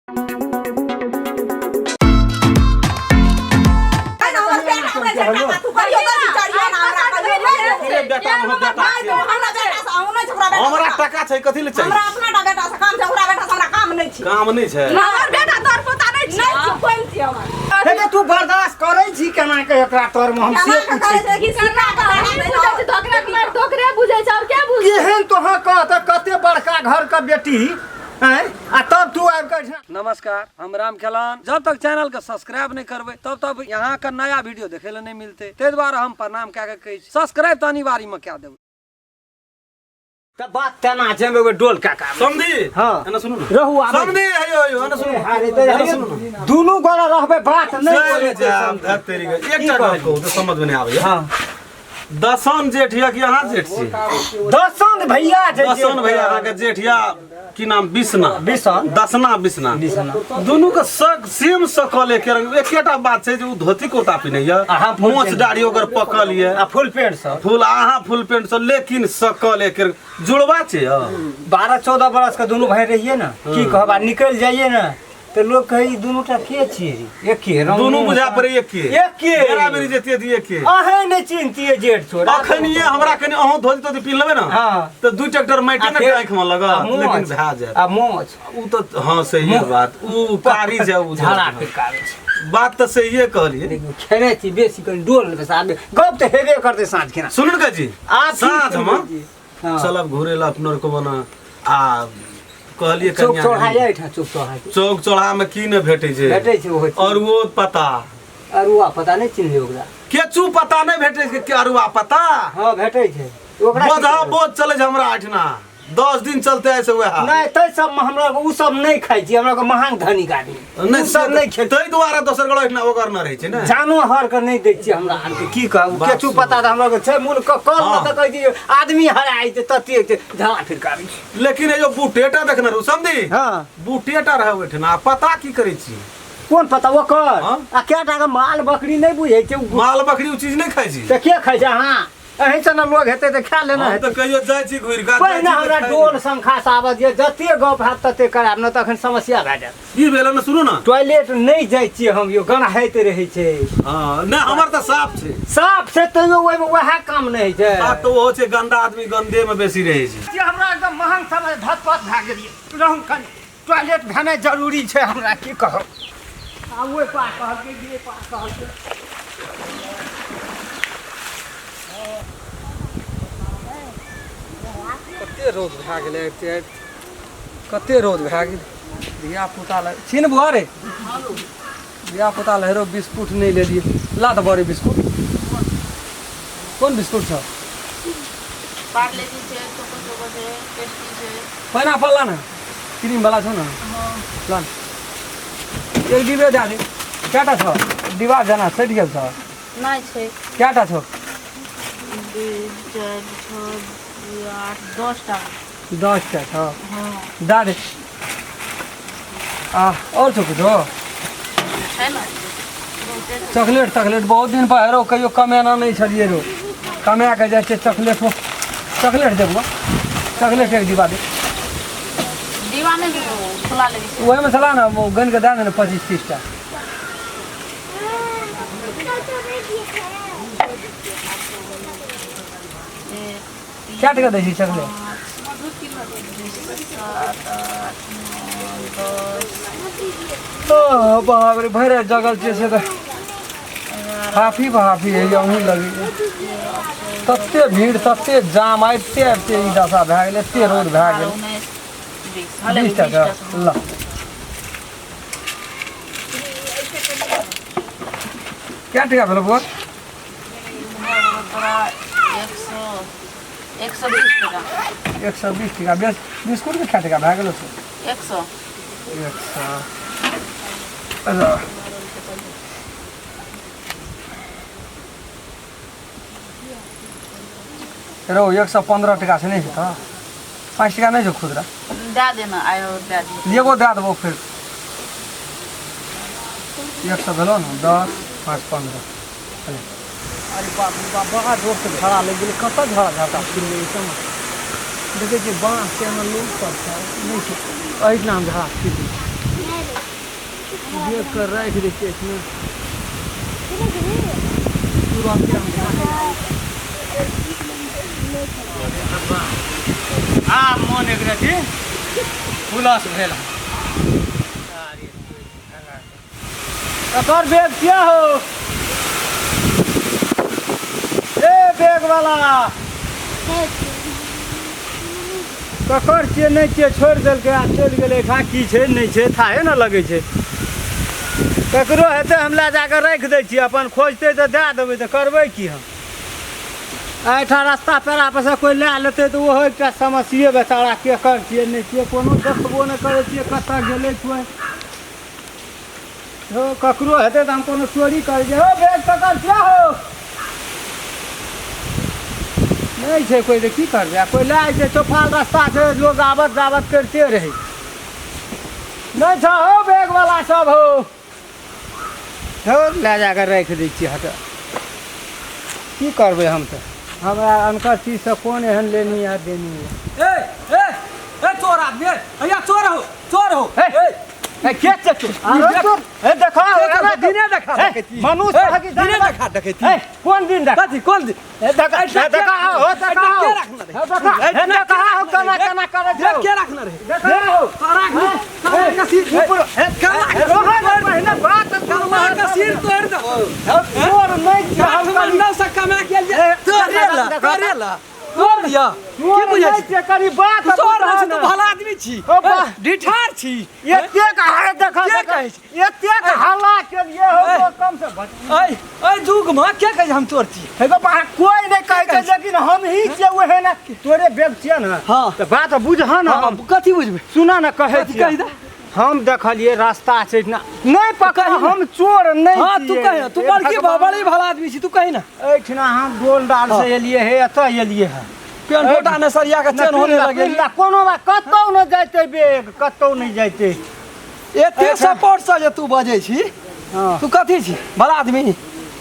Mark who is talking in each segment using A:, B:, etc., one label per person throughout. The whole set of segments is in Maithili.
A: हमरा टका छै कथी ले
B: हमरा
A: चाहिए
B: अपना बेटा से काम छै ओकरा बेटा से हमरा काम नहि छै
A: काम नहि छै
B: हमर बेटा तोर पोता नहि छै नहि छै कोइ छै हमर
C: हे तऽ तू बर्दाश्त करै छी केना के एकरा तर में हम से
B: केना के
C: पूछै
B: करै छै कि सीता के
C: केहन तोहर कह तऽ कते बड़का घर के बेटी हैं आ तब तू आबि कऽ
D: नमस्कार, हम राम खेलान। जब तक चैनल के सब्सक्राइब नहीं करबै तब तक यहाँ के नया वीडियो देखे ले नहीं मिलते, ताहि दुआरे हम प्रणाम कए के कहै छी सब्सक्राइब तऽ अनिवार्य में कए देबै।
C: तऽ बात तेना छै, हम एगो डोल काका में।
A: समधी
C: हाँ।
A: एना सुनू ने
C: रहू आबै।
A: समधी हयो हयो एना सुनू
C: अरे तऽ
A: एना सुनू ने।
C: दुनू गोरा रहबै बात नहि
A: चलि
C: बोलै छै
A: जायब,
C: समधी।
A: धत तेरी के। एकटा गप कहू तऽ समझ में नहि आबैया।
C: हाँ।
A: दसन जेठ या कि अहाँ जेठ छी?
C: दसन भैया छै
A: दसन भैया अहाँके जेठ या की नाम बिसना?
C: बिसन।
A: दसना बिसना।
C: बिसना।
A: दुनू के सक सेम सकल एके रंग, एकेटा बात छै जे उ धोती कुर्ता पिन्हैया,
C: अहाँ फुल
A: मोछ
C: पेंट।
A: दाढ़ी ओकर पकल ये।
C: आ फुल पेंट सब।
A: फुल अहाँ फुल पेंट सब, लेकिन सकल एके रंग। जुड़वा छै यौ।
C: 12-14 बरस के दुनू भाई रहिए ना, की कहब, आ निकलि जाइए ना तऽ लोग कहै ई दुनू टा के छियै रे? एके रंग
A: दुनू बुझा पड़ै एके।
C: एके।
A: बेरा बेरी जेतियै तऽ एके।
C: अहें नहि चिन्हतियै जेठ छोट।
A: अखन ये हमरा कनि अहूँ धोती तोती पिन्ह लेबै ने
C: हाँ।
A: तऽ दू ट्रैक्टर माटि
C: आ
A: ने
C: फेर-
A: आँखि मे
C: आ
A: लगत,
C: मोछ।
A: लेकिन भए जायत।
C: आ मोछ।
A: उ तऽ हाँ सही बात, उ कारी छै उ
C: झाड़ा फिरकाबै छै।
A: बात तऽ सहिए कहलियै।
C: देखियौ खेने छी बेसी कनि डोल लेबै साँझ मे। गप तऽ हेबे करतै साँझ खिना।
A: सुनू ने काजी,
C: आ की
A: साँझ मे
C: हाँ।
A: चलब घुरे ला अपना को बना आ कहलिए
C: चौक
A: कनिया
C: चौराहा
A: के।
C: एहिठाम चौक चौराहा के।
A: चौक चौराहा में की ने भेटै छै?
C: भेटै छै ओहो चीज।
A: अरुओ पता।
C: अरुआ पता नहि चिन्हलियै ओकरा।
A: केचू पता नहि भेटै छै के अरुआ पता?
C: हँ भेटै छै। ओकरा की
A: बोझा
C: कहबै?
A: बोझ चलै छै हमरा एहिठिना। 10 दिन चलते ऐसे वएह।
C: नहि तै सब में हमरा उ सब नहि खाइ छी, हमरा महान धनिक आदमी।
A: नहि,
C: उ सब नहि खेल।
A: ताहि दुआरे दोसर गोड़ा एहिठिना ओगर न रहै छै ने।
C: जानो हर के नहि दै छियै हमरा आरके, की कहब?
A: बात
C: केचू
A: सुनू।
C: पता तऽ हमरा के छै, मूल कल
A: हाँ।
C: तऽ कहै छी आदमी हराइ छै तते छै, झाड़ा फिरकाबै छै।
A: लेकिन एगो बूटेटा देखने रहू समझी?
C: हाँ।
A: बूटेटा रहै ओहिठिना, आ पता की करै छी?
C: कोन पता ओकर?
A: हाँ।
C: आ कएटा के माल बकरी नहि बुझै छै उ।
A: माल बकरी उ चीज नहि खाइ छी।
C: तऽ के खाइ छै? अहाँ अहीं सन लोग हेतै तऽ खा लेना
A: हम
C: हेतै।
A: तऽ कहियो जाइ छी घुरि कऽ, जाइ छी
C: पहिने
A: तऽ
C: हमरा
A: खाइ
C: डोल शंखा से आबऽ दिअ, जते गप हैत तते करायब, नहि तऽ अखन समस्या भए जायत।
A: की भेल ने सुनू ने।
C: टॉयलेट नहि जाइ छियै हम यौ, गन्हाइत रहै छै।
A: हँ, नहि हमर तऽ साफ छै।
C: साफ छै तैयो ओहिमे वएह काम नहि होइ छै।
A: बात तऽ ओहो छै, गन्दा आदमी गंदे मे बेसी रहै छै।
C: जे हमरा एकदम महंग समय धतपत भए गेलियै रहू, कनि टॉयलेट भेनाइ जरूरी छै हमरा, की कहब। आ ओहि पार कहलकै, जे पार कहलकै।
D: कते रौद भए गेलै आबिते आबिते, कते रौद भए गेलै। धियापुता लए छी ने बुआ रे, धियापुता लए हेरो बिस्कुट नहि लेलियै। ला तऽ बड़ी बिस्कुट। कोन बिस्कुट छौ?
E: पार्ले-जी छै, चोको चोको छै, टेस्टी छै।
D: पाइनएप्पल ला ने, क्रीम वाला छौ ने, ला ने। एक डिब्बे दए दे। कएटा छौ डिब्बा? जेना सटि गेल छौ।
E: नहि छै।
D: कएटा छौ?
E: 2 4 6 2 8 10टा।
D: 10टा छौ?
E: हँ।
D: दए दे। आ आओर छौ किछो?
E: छै ने बहुते छै।
D: चॉकलेट तकलेट बहुत दिन पर हेरो, कहियो कमेना नहि छलियै रो, कमा कऽ जाइ छियै। चॉकलेट चॉकलेट देबो, चॉकलेट एक डिब्बा दे।
E: डिब्बा नहि देबो, खुला लेबै छै।
D: ओहिमे छला ने, ओ गनि कऽ दए दे ने 25-30 टा।
E: एक,
D: कए टका दै छी चॉकलेट?
E: 7 8 9 10।
D: ओ बाप रे, भरि राति जगल छियै से तऽ हाफी बहाफी होइए। अहूँ लगैए तते भीड़ तते जाम, आबिते आबिते ई दशा भए गेल, एते रौद भए गेल।
E: 19 20 हले।
D: 20 टका ल। कए टका भेल बौआ?
E: तोरा 120 टका।
D: 120 टका। बेस, बिस्कुट के कए टका भए गेलो से?
E: 100।
D: 100। अच्छा रौ, 115 टका से नहि हेतौ? 5 टका नहि छौ खुदरा?
E: दए देना, आयो दए दियौ।
D: एगो दए देबौ फेर। 100 भेलौ ने, 10 5 15। अरे बाप रे बाप, बड़ा जोरसँ झड़ा लागि गेलै। कतऽ झड़ा झड़ता फिर गेलै समझ देखै छियै, बाँस छै एहिमे लोक सब छै नहि छै, एहिठाम झड़ा फिर गेलै। देख कर राखि दै छियै एहिमे। तुरन्ते हम
C: आब मोन एक रति हुलस भेल। ककर बैग क्या हो? ए बैग वाला ककर छियै नहि छियै, छोड़ि देलकै आ चलि गेलै। एहिठाम की छै नहि छै थाहे ने लगै छै। ककरो हेतै हम लए जाकऽ राखि दै छियै, अपन खोजतै तऽ दए देबै, तऽ करबै की हम? एहिठाम रास्ता पेड़ा पर से कोइ लए लेतै तऽ ओहो एकटा समस्ये। बेचारा केकर छियै नहि छियै कोनो देखबो नहि करै छियै, कतऽ गेलै कोइ। हो ककरो हेतै तऽ हम कोनो चोरी करै छियै? हो बैग ककर छियै हो? नहि छै कोइ तऽ की करबै? आ कोइ लए छै, चौफाल रास्ता छै, लोग आबत जाबत करिते रहै। नहि छ हो बैग वाला सब हो? हो लए जाकऽ राखि दै छियै, हट। की करबै हम तऽ? हमरा अनकर चीजसँ कोन एहन लेनी आ देनी है।
D: ए ए ए चोर आदमी, ए भैया चोर हो, चोर हो।
C: ए,
D: ए
C: ए, के छै चोर? आरो चोर? ए देखो,
D: के दिने देखा
C: ए,
D: डकैती।
C: मनुष्य
D: ए,
C: है कि
D: दिने
C: जानवर?
D: देखा डकैती।
C: ए, कोन दिन देख?
D: कथी कोन दिन?
C: ए देखा, ए देखा हो, देखा हो।
D: के रखना रहे?
C: ए देखा, ए देखा हो, केना केना करै
D: देख
C: छौ।
D: के रखना रहे?
C: देखा हो।
D: तोरा तोरा के सिर
C: ऊपर, ए,
D: कला के
C: रोहन, पहिने बात
D: कला के सिर तोड़ देबो।
C: चोर नहि छियै हम।
D: काठमांडू से कमा के लिए
C: ए,
D: तोरे ला,
C: देखा,
D: तोरे ला तोड़ लिया। की
C: चोर
D: बुझै
C: नहि
D: छी?
C: छियै, कनी बात
D: तू चोर नहि छी,
C: बुझह
D: तू
C: ने।
D: भला आदमी छी।
C: ओ बा।
D: ए, ढिठार छी।
C: एतेक हाय देखा,
D: के
C: देखा,
D: कहै छी?
C: एतेक हल्ला केलिए हो
D: ए।
C: तो कम से बच।
D: ऐ ऐ युग में के कहै छै हम चोर छी?
C: हे गो बा, कोई नहि कहै छै, लेकिन हम ही छियै ओहे ने तोरे बेग छियै ने।
D: हाँ।
C: तऽ बात बुझह ने।
D: हाँ,
C: हम
D: कथी बुझबै?
C: सुना ने, कहै
D: कथी
C: छियै।
D: कहि दे।
C: हम देखलिए रास्ता छै ना, नहि पकड़,
D: कही ने।
C: हम चोर नहि
D: हाँ, तू
C: छियै।
D: कही ना, तू
C: हे
D: बड़की
C: भगवान।
D: बड़ी भला आदमी छी, तू कही ना।
C: एहिठिना हम डोल डाल से एलिए हे, एतऽ एलिए हे।
D: पेन फोटा ने सरिया के चेन होने लगे।
C: पिल्ला, कोनो बात, कतौ नहि जैतै बेग, कतौ नहि जैतै।
D: एते सपोर्ट से जे तू बजै छी,
C: हाँ।
D: तू कथी छी? भला आदमी?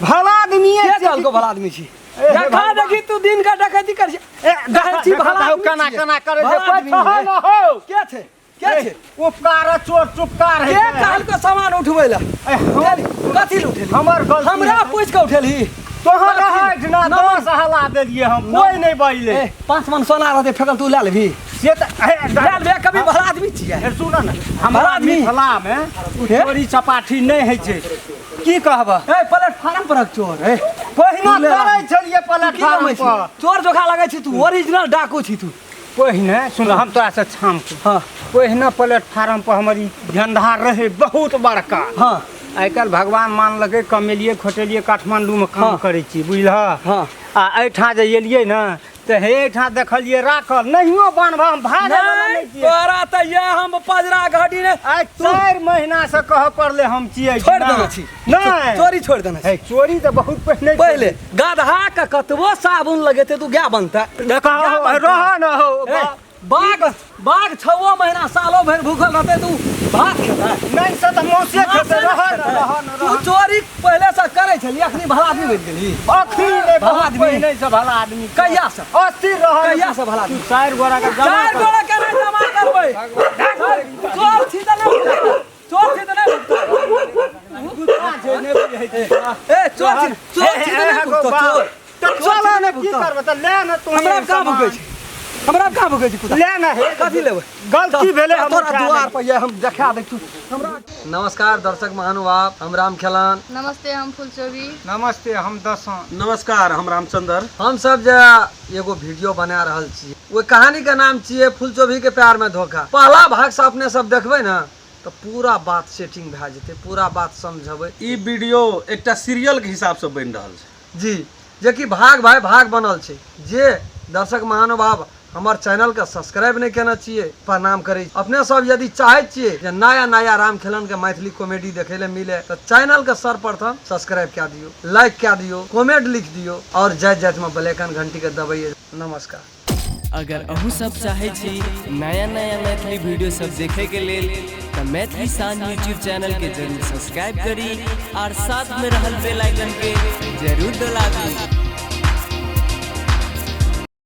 C: भला आदमी।
D: के कहलको भला आदमी छी?
C: ए, हे
D: देखा
C: भगवान।
D: देखी, तू दिन का डकैती कर छी।
C: ए,
D: कहै छी
C: देखा,
D: भला
C: देखा,
D: आदमी
C: केना
D: छियै।
C: केना करै छै।
D: भला
C: कोइ
D: आदमी
C: छह
D: है।
C: न हो।
D: के छै? के छै?
C: उपकार चोर चुपकार है।
D: के कहलको सामान उठबै ला?
C: ए, हम-
D: कथी ले उठेली?
C: हमर गलती
D: हमरा
C: है।
D: पूछि के उठेली?
C: तोहर रहै एहिठिना
D: न-
C: 10 हला देलियै हम, कोइ नहि बजलै।
D: ए, 5 मन सोना रहतै फेकल, तू लए लेबही?
C: से तऽ हे,
D: लए लेबे कभी? भला आदमी छियै।
C: हे, सुन ने, हमरा
D: भला आदमी।
C: मिथिलामे उ
D: हे?
C: चोरी चपाठी नहि होइ छै, की कहबह?
D: ए, प्लेटफार्म पर चोर। ए,
C: पहिने
D: तू ले
C: करै छलियै
D: की
C: प्लेटफार्म
D: कमै छी?
C: पर।
D: चोर जोखा लगै छी तू, ओरिजिनल डाकू छी तू।
C: पहिने सुन, हम तोरा से छाम।
D: हाँ।
C: पहिने प्लेटफार्म पर हमर ई धंधा रहै बहुत बड़का।
D: हाँ।
C: आइ काल्हि भगवान मानलकै, कमेलियै खोटेलियै, काठमाण्डूमे काम
D: हाँ।
C: करै छी, बुझलह?
D: हाँ।
C: आ एहिठाम जे एलियै ने तऽ हे एहिठाम देखलियै राखल, नहियो बान्हब हम भागै वला
D: नहीं
C: नहि छियै।
D: तोरा तऽ ये हम पजरा घड़ी ने
C: आइ 4 महीना से कहऽ पड़लै हम छियै।
D: छोड़ि देने छी।
C: नहि।
D: चोरी छोड़ि देने छी।
C: हे, चोरी तऽ बहुत पहिने।
D: पहिले गदहा के कतबो साबुन लगेतै तू गाय बनतै?
C: देखा
D: गाय
C: हो,
D: बनतै।
C: रह न हो।
D: ए, बाघ बाघ 6 महीना सालो भरि भूखल रहतै तू भात खेतै?
C: नहि, से तऽ मौसे खेतै। रह न, रह न।
D: तू
C: रह न।
D: चोरी पहिले से करै छली, अखनी भला आदमी बनि गेली?
C: अखनी नहि,
D: भला
C: बहुत
D: आदमी।
C: पहिने से भला आदमी।
D: कहिया से?
C: अस्थिर रह।
D: कहिया से भला आदमी?
C: तू 4 गोरा के जमा
D: 4
C: कर।
D: गोरा केना जमा करबै? चोर छी तऽ नहि भुगतै। चोर छी तऽ नहि भुगतै।
C: कुत्ता छै, नहि बुझै छै।
D: ए, चोर छी, चोर छी तऽ नहि भुगतौ, चोर।
C: तऽ
D: चोर छी
C: चल
D: तऽ
C: ने,
D: नहि
C: की
D: भुगतौ।
C: करबै तऽ ले ने तू
D: हमरा कहाँ भुकै छी? हमरा कहाँ भुकै छी कुत्ता?
C: ले ने हे।
D: कथी लेबै?
C: गलती भेलै
D: चल,
C: हमर।
D: तोरा दुआर पर ये हम देखा दै छी हमरा। नमस्कार दर्शक महानुभाव, हम राम खेलान।
E: नमस्ते, हम फुलचोबी।
C: नमस्ते, हम दसों।
A: नमस्कार, हम रामचंद्र।
D: हम सब जे एगो वीडियो बना रहल छी, ओहि कहानी के नाम छियै फुलचोभी के प्यार में धोखा। पहला भाग से अपने सब देखबै ने तऽ पूरा बात सेटिंग भए जेतै, पूरा बात समझबै।
A: ई वीडियो एकटा सीरियल के हिसाब से बनि रहल छै।
D: जी, जेकि भाग भाई भाग बनल छै। जे दर्शक महानुभाव हमर चैनल के सब्सक्राइब नहि केने छियै, प्रणाम करै छी। अपने सब यदि चाहै छियै जे नया नया राम खेलन के मैथिली कॉमेडी देखै लए मिले तऽ चैनल के सर्वप्रथम सब्सक्राइब कए दियौ, लाइक कए दियौ, कमेंट लिख दियौ और जाइत जाइत में बेल आइकन घंटी के दबैयै। नमस्कार।
F: अगर अहूँ सब चाहै छी नया नया मैथिली वीडियो सब देखैके लेल तऽ मैथिली शान यूट्यूब चैनलके जरूर सब्सक्राइब करी आर साथमे रहल बेल आइकनके जरूर दबाबी।